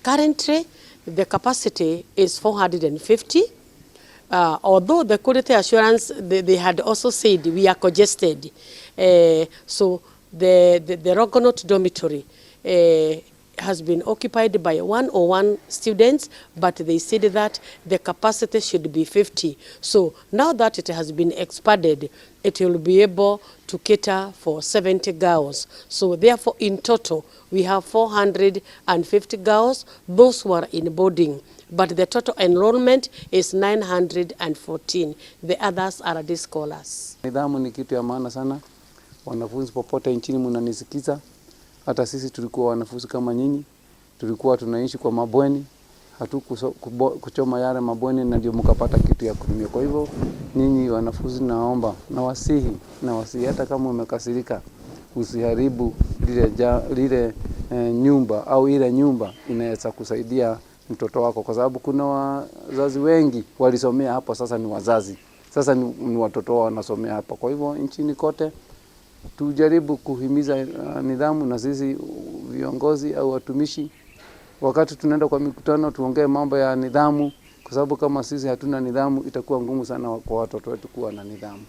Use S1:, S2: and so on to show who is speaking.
S1: Currently, the capacity is 450. Although the quality assurance, they had also said we are congested. So the Longonot dormitory has been occupied by 101 students, but they said that the capacity should be 50. So now that it has been expanded, it will be able to cater for 70 girls. So therefore, in total, we have 450 girls, those who are in boarding. But the total enrollment is 914. The others are day scholars.
S2: Nidhamu ni kitu ya maana sana. Wanafunzi popote nchini mnanisikiza, hata sisi tulikuwa wanafunzi kama nyinyi, tulikuwa tunaishi kwa mabweni, hatukuchoma yale mabweni na ndio mkapata kitu ya kutumia. Kwa hivyo nyinyi wanafunzi, naomba nawasihi, hata kama umekasirika, usiharibu lile nyumba au ile nyumba inaweza kusaidia mtoto wako, kwa sababu kuna wazazi wengi walisomea hapo, sasa ni wazazi, sasa ni watoto wao wanasomea hapa. Kwa hivyo nchini kote tujaribu kuhimiza nidhamu, na sisi viongozi au watumishi, wakati tunaenda kwa mikutano, tuongee mambo ya nidhamu, kwa sababu kama sisi hatuna nidhamu, itakuwa ngumu sana kwa watoto wetu kuwa na nidhamu.